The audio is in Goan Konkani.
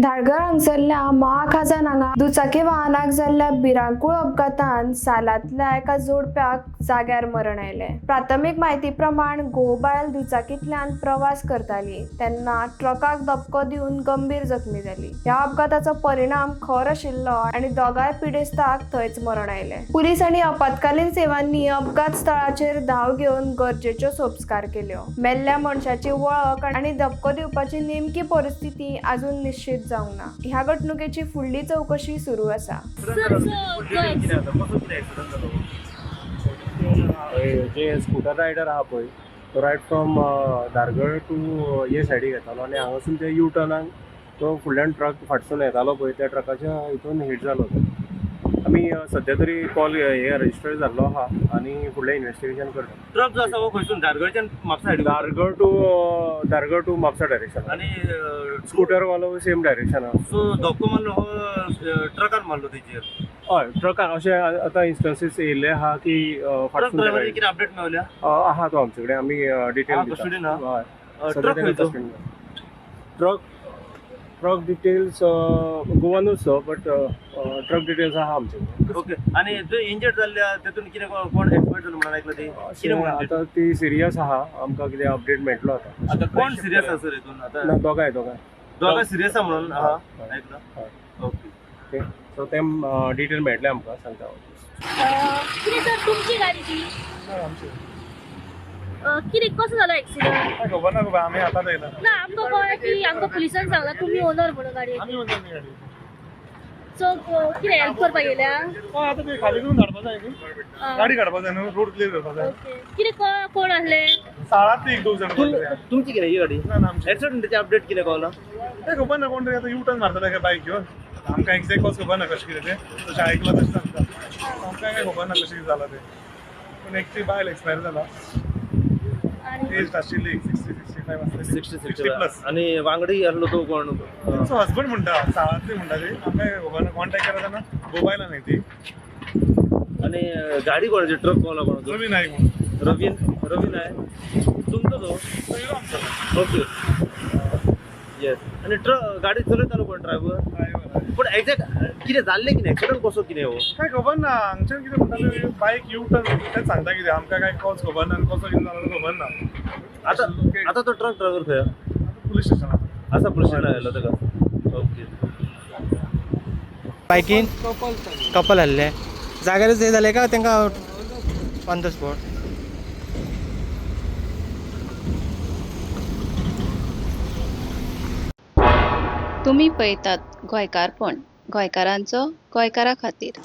धारगळ हांगसरल्या महाखाजन हांगा दुचाकी वाहनाक जाल्ल्या भिरांकूळ अपघातान सालांतल्या एका जोडप्याक जाग्यार मरण आयलें. प्राथमीक म्हायती प्रमाण घोव बायल दुचाकींतल्यान प्रवास करताली तेन्ना ट्रकाक धपको दिवन गंभीर जखमी जाली. ह्या अपघाताचो परिणाम खर आशिल्लो आनी दोगांय पिडेस्ताक थंयच मरण आयलें. पुलीस आनी आपत्कालीन सेवांनी अपघात स्थळाचेर धांव घेवन गरजेच्यो सोपस्कार केल्यो. मेल्ल्या मनशाची वळख आनी धपको दिवपाची नेमकी परिस्थिती अजून निश्चित जावंक ना. ह्या घडणुकेची फुडली चवकशी सुरू आसा. सर, जो एक्सिडंट जालो? जे स्कुटर रायडर आहा पळय तो रायट फ्रॉम धारगळ टू हे सायडीक येतालो आनी हांगासून ते यू टर्नाक तो फुडल्यान ट्रक फाटसून येतालो पळय त्या ट्रकाच्या हितून हीट जालो तो. आमी सद्या तरी कॉल हे रजिस्टर जाल्लो आहा आनी फुडलें इन्वेस्टिगेशन करता. ट्रक जो आसा हो खंयसून धारगळच्यान म्हापसा सायडीक? Dhargal to Mapusa direction. आनी स्कुटरवालो सेम डायरेक्शन आहा. सो धपको मारलो हो ट्रकान मारलो तेजेर? हय, ट्रकान अशें आतां इन्स्टन्सीस येयल्ले आहा की ट्रक फाटसून ड्रायव्हर कितें अपडेट मेवल्या? आहा, तो आमचे कडेन आमी डिटेल आहा, दिता. कस्टडीन आहा? हय. सध्या ट्रक तेका खंयचो? कस्टडीन. ट्रक डिटेल्स गोवानूच तो, बट ट्रक डिटेल्स आहा आमचे कडेन. ओके, आनी जे इंजर्ड जाल्ले आहा तेतून कितें कोण एक्सपायर जालो म्हणून आयकलां ती कितें म्हणून? आतां ती सिरियस आहा, आमकां कितें अपडेट मेळटलो आतां. आतां कोण सिरियस आसा सर हितून आतां? ना, दोगांय दोगांय. दोगां सिरियस आहा म्हणून आहा आयकलां. हय. ओके. ओके, सो तें डिटेल मेळटलें आमकां, सांगता हांव. कितें सर, तुमची गाडी ती? कितें कसो जालो एक्सिडंट? काय खबर ना बाबा, आमी आतांच येयला. ना, आमकां कळ्ळें की आमकां पुलिसान सांगलां तुमी ओनर म्हणून गाडयेचे. आमी ओनर न्ही गाडी. सो कितें हेल्प करपाक येयल्या? हय, आतां ते खाली करून धाडपा जाय न्ही, गाडी काडपा जाय न्हू, रोड क्लियर करपा जाय. ओके, कितें कोण आसले? साळांतली एक दोग जाण कोण तरी. तुमची कितें ही गाडी? ना ना, आमची. एक्सिडंटाची अपडेट कितें कळ्ळा? काय खबर ना, कोण तरी आतां यू टर्न मारताले काय बायक घेवन. आमकां एक्झॅक्ट कॉज खबर ना कशें कितें तें, तशें आयकलां तशें सांगता. आमकां काय खबर ना कशें कितें जालां तें, पूण एकटी बायल एक्सपायर जाला. आनी एज आशिल्ली 60 65 आसतली. 60. 60 प्लस. आनी वांगडी आसलो तो कोण? तेंचो हजबंड म्हणटा, साळांतली म्हणटा ती. आमकां काय खबर ना, कॉन्टॅक्ट केला तेन्ना मोबायला न्ही ती. आनी गाडी कोणाची, ट्रक कोणा कोणाचो? रवी नायक म्हणून. रवी, रवी नायक तुमचो तो? तो येयलो आमचो. ओके, येस. आनी ट्रक गाडी चलयतालो कोण, ड्रायव्हर? ड्रायव्हर. पूण एक्झॅक्ट कितें जाल्लें, कितें एक्सिडंट कसो कितें हो? काय खबर ना, हांगच्यान कितें म्हणटाले बायक यू टर्न तेच सांगता कितें, आमकां काय कॉज खबर ना आनी कसो कितें जालो तो खबर ना. आतां आतां तो ट्रक ड्रायव्हर खंय आहा? पुलीस स्टेशनार. आसा, पुलीस स्टेशनार आयलो ताका. ओके. बायकीन कपल आहले, जाग्यारच हे जालें काय तांकां ऑन the spot? तुमी पळयतात गोंयकारपण, गोंयकारांचो गोंयकारा खातीर.